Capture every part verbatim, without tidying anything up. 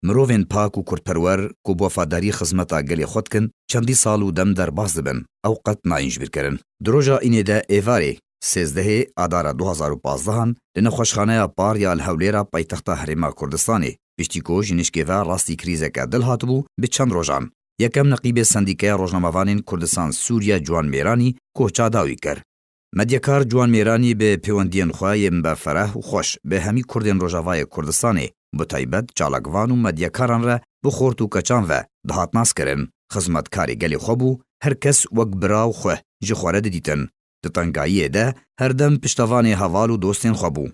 Mirovên pak û kurdperwer ku bi wefadarî xizmeta gelê xwe dikin, çendî sal û dem derbas dibin, ew qet nayên jibîrkirin. Di roja înê de êvarê, sêzdehê Adara du hazar û pazdehan, li nexweşxaneya Par ya li Hewlêra paytexta Herêma Kurdistanê, piştî ku ji nişkê ve rastî krîzeke dil hatibû, bi çend rojan, yekem neqîbê Sendîkeya Rojnamevanên Kurdistan Sûriye Ciwan Mêranî koça dawî kir. Medyakar Ciwan Mêranî bi pêwendiyên xwe yên berfereh û xweş bi hemî Kurdên Rojavayê Kurdistanê, bi taybet çalakvan û medyakaran re bi xort û keçan ve dihat naskirin. Xizmetkarê gelê xwe bû, her kes wek bira û xwe ji xwe re didîtin. Di tengayiyê de her dem piştevanê heval û dostên xwe bû.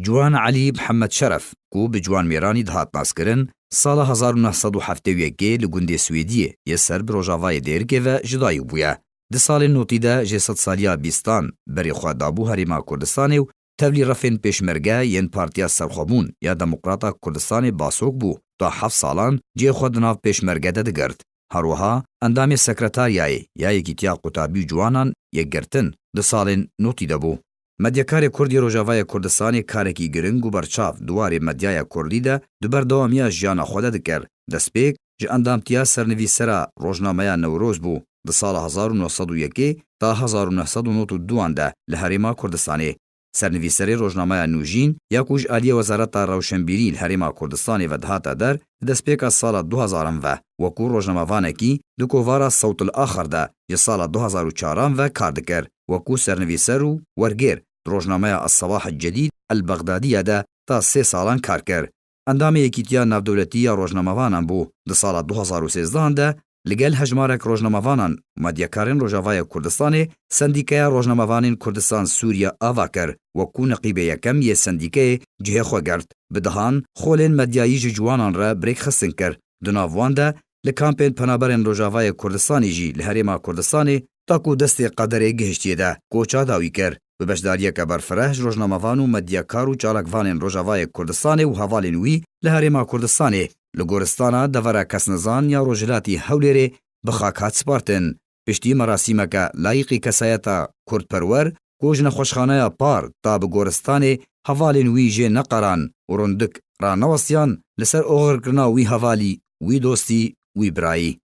Ciwan Elî Mihemed Şeref, ku bi Ciwan Mêranî dihat naskirin, sala hezar û neh sed û heftê û yekê li gundê Swêdiyê yê ser bi rojavayê Dêrikê ve ji dayik bûye. Di salên notî de jê sedsaliya bîstan berê xwe dabû Herêma Kurdistanê û tevlî refên pêşmerge yên Partiya Serxwebûn ya Demokrata Kurdistanê, PASOK, bû. Ta heft salan cihê xwe di nav pêşmerge de digirt. Her wiha endamê sekretariyayê ya Yekîtiya Qutabî û Ciwanan Yekgirtin di salên notî de bû. Medyakarê Kurd yê Rojavayê Kurdistanê karekî giring û berçav di warê medyaya Kurdî de di berdewamiya jiyana xwe de dikir. Destpêk ji endamtiya sernivîsera rojnameya Newroz bû. Di sala hezar û neh sed û yekê ta hezar û neh sed û nod û duan de li Herêma Kurdistanê sernivîserê rojnameya Nûjîn ya ku ji aliyê Wezareta Rewşenbîrî li Herêma Kurdistanê ve dihate der, di destpêka sala du hezaran ve wekû rojnamevanekî di kovara Sewtil Axir de ji sala du hezar û çaran ve kar dikir. Wekû sernivîser û wergêr di rojnameya El Sabah El Cedîd El Bexdadiye de ta sê salan kar kir. Endamê Yekîtiya Navdewletî ya Rojnamevanan bû. Di sala du hezar û sêzdehan de li gel hejmarek rojnamevanan û medyakarên Rojavayê Kurdistanê Sendîkeya Rojnamevanên Kurdistan Sûriye ava kir, wekû neqîbê yekem yê sendîkeyê cihê xwe girt. Bi dehan xolên medyayî ji ciwanan re bi rêkxistin kir. Di nav wan de li kampên penaberên Rojavayê Kurdistanê jî li Herêma Kurdistanê, ta ku destê qederê gihiştiyê de koça dawî kir. Bi beşdariyeke berfireh ji rojnamevan û medyakar û çalakvanên Rojavayê Kurdistanê û hevalên wî li Herêma Kurdistanê, li goristana Devera Kesnizan ya Rojhilatî Hewlêrê bi xak hat spartin. Piştî merasîmeke layîqî kesayeta kurdperwer ku ji nexweşxaneya Par ta bi goristanê hevalên wî jê neqeran û rundik ranewestiyan, li ser oxirkirina wî hevalî, wî dostî, wî birayî.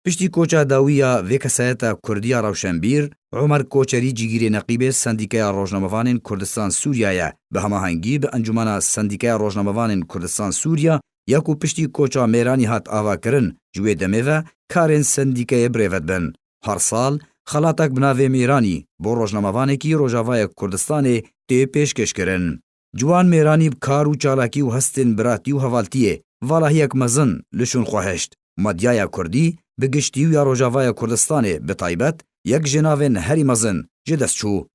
Piştî koça dawî ya vê kesayeta kurdî ya rewşenbîr, Omer Koçerî cîgirê neqîbê Sendîkeya Rojnamevanên Kurdistan Sûriye ye, bi hemahengî bi Encûmena Sendîkeya Rojnamevanên Kurdistan Sûriye ya ku piştî koça Mêranî hat avakirin, ji wê demê ve karên sendîkeyê birêve dibin. Her sal xelatek bi navê Mêranî bo rojnamevanekî Rojavayê Kurdistanê tê pêşkêşkirin. Ciwan Mêranî bi kar û çalakî û hestên biratî û hevaltiyê valahiyek mezin li şûn xwe hişt. Medyaya kurdî bi giştî û ya Rojavaya Kurdistanê bi taybet yek ji navên herî mezin ji dest çû.